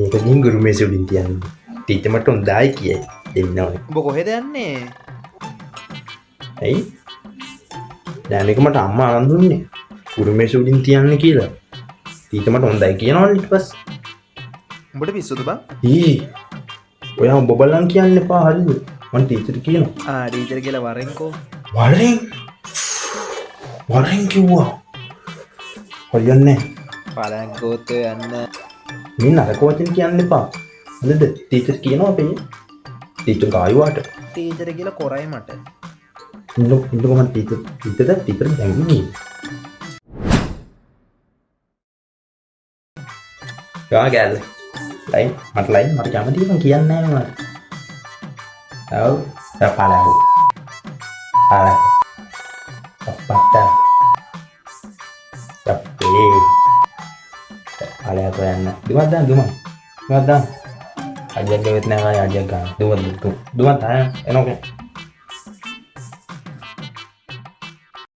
මේක ගිහින් ගුරු මේසෙ උඩින් තියන්න. ටීචර් මට හොඳයි කියයි. දෙන්න ඕනේ. උඹ කොහෙද යන්නේ? ඇයි? නෑ, මේක මට අම්මා අරන් දුන්නේ. ගුරු මේසෙ උඩින් තියන්න කියලා. ටීචර් මට හොඳයි කියනවනේ ඊට පස්සේ. උඹට පිස්සුද බං? ඊ ඔයා උඹ බලන් කියන්න එපා, හරිද? මං ටීචර් කියනවා. ආ, ටීචර් කියලා වරෙන්කෝ. වරෙන් වරෙන් කිව්වා. හරියන්නේ නෑ. පලයන්කෝත් යන්න. මේ නරක වචන කියන්න එපා. හරිද? ටීචර් කියනවා අපේ. ටීචර් ගායුවාට. ටීචර් කියලා කොරයි මට. ඉන්න ඉන්නකො, මං ටීචර් ටීචර් ටීචර් දැන් ගියේ. ගා ගෑල්ල. ලයින් මට ලයින් මට කැමතියි, මං කියන්නේ නෑ මට. ඔව් දැන් පලයන්. පලයන්. අප්පත්තා. අප්පේ. පලයන් යන්න. දුමක් දාන්න දුමක්. දුමක් දාන්න. අඩියක් ගැවෙත් නෑ, ආයෙ අඩියක් ගන්න. දුමක් දුමක් දාන්න එනෝකේ.